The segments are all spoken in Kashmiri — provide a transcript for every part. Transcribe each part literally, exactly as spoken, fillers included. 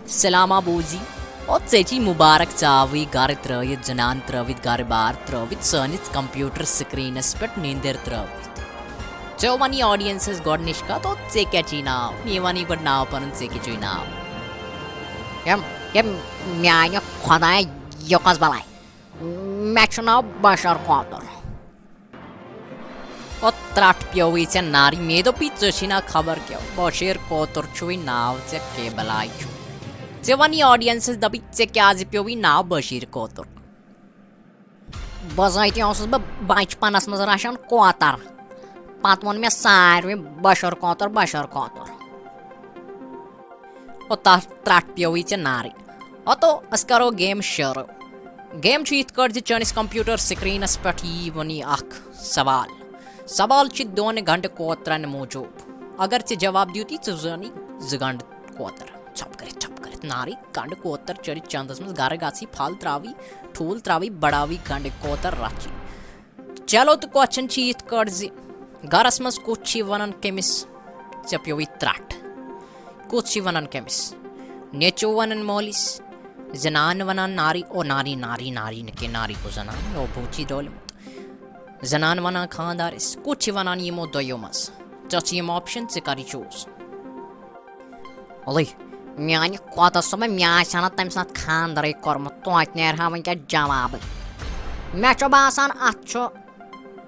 سلامہ بوزی، او ژےٚ چھی مبارک، ژاوٕے گرٕ ترٲوِتھ، زنان ترٲوِتھ، گرٕ بار ترٲوِتھ، سٲنِس کمپیوٹر سکرینس پٮ۪ٹھ نیندر ترٲوِتھ۔ ژےٚ ونی audienceس گۄڈٕنِچ کتھ، او ژےٚ کیٛاہ چھی ناو؟ مےٚ ونی گۄڈٕ ناو پنُن، ژےٚ کیٛاہ چھُے ناو؟ یم یم میانہِ خۄداے، یہِ کۄس بلاے؟ مےٚ چھُ ناو بشر کوتُر۔ او ترٛٹھ پیوٚوُے ژےٚ نارِ، مےٚ دوٚپُے ژےٚ چھی نا خبر کیٛاہ، بشیر کوتُر چھُے ناو ژےٚ، کیٛاہ بلاے چھُ؟ ژےٚ وَن یہِ audienceس، دَپُے ژےٚ کیٛازِ پیوٚوُے ناو بشیر کوتُر؟ بظٲہِتی اوسُس بہٕ بچپنس منٛز رچھان کوتر، پتہٕ ووٚن مےٚ ساروٕے بشر کوتُر، بشر کوتُر۔ او تَتھ ترٛٹھ پیوٚوُے ژےٚ نارٕے۔ او تو أسۍ کرو game شروع۔ Game چھُ یِتھ کٲٹھۍ زِ چٲنِس کمپیوٹر سکرینس پٮ۪ٹھ یی وُنی اکھ سوال۔ سوال چھُ دۄن گنڈٕ کوترن موٗجوٗب۔ اگر ژےٚ جواب دیُتُے، ژٕ زینی زٕ گنڈٕ کوتر۔ ژھۄپ کٔرِتھ، ژھۄپ کٔرِتھ نارٕے، گنڈٕ کوتر چٔرِتھ چندس منٛز گرٕ گژھی، پھل تراوی، ٹھوٗل تراوی، بڑاوی گنڈٕ کوتر رچھی۔ چلو تہٕ question چھِ یِتھ کٲٹھۍ زِ گرس منٛز کُس چھِ ونان کٔمِس، ژےٚ پیوٚوُے ترٛٹھ؟ کُس چھِ ونان کٔمِس؟ نیٚچو ونان مٲلِس، زنان ونان ناری، او ناری، ناری، ناری نہٕ کینٛہہ، ناری گوٚو زنان، او بوٗچی ڈولیمُت۔ زنان ونان خاندارس، کُس چھِ ونان یِمو دۄیو منٛز؟ ژےٚ چھِ یِم option، ژٕ کر یہِ choose۔ اَلے، میانہِ خۄدا صٲبہ، مےٚ آسہِ ہا نہٕ تَمہِ ساتہٕ خانٛدرٕے کوٚرمُت، توتہِ نیرِ ہا وٕنکیٚس جوابٕے۔ مےٚ چھُ باسان، اَتھ چھُ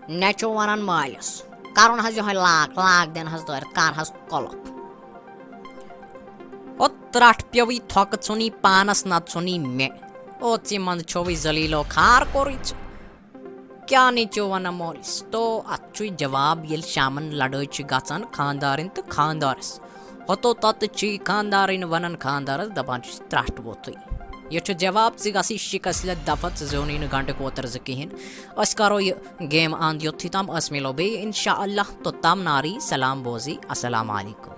نیٚچو وَنان مٲلِس، کَرُن حظ یِہوٚے لاک، لاک دِن حظ دٲرِتھ، کَر حظ قۄلُف۔ او ترٛٹھ پیوٚوُے تھۄکہٕ ژھُنی پانَس، نَتہٕ ژھُنی مےٚ۔ او ژےٚ منٛز چھوٚوُے ذلیٖلو خار کوٚرُے ژٕ۔ کیٛاہ نیٚچو ونان مٲلِس؟ تو اتھ چھُے جواب، ییٚلہِ شامن لڑٲے چھِ گژھان خانٛدارِنۍ تہٕ خانٛدارس۔ ہتو تتہٕ چھِ خانٛدارِنۍ ونان خانٛدارس، دپان چھِس، ترٛٹھ ووتھُے۔ یہِ چھُ جواب، ژٕ گژھی شِکس لٮ۪تھ دفعہ، ژٕ زیوٗنٕے نہٕ گنڈٕ کوتر زٕ کِہیٖنۍ۔ أسۍ کرو یہِ game end یوٚتھُے تام، أسۍ مِلو بیٚیہِ انشاء اللہ۔ توٚتام ناری سلام بوزی، السلام علیکم۔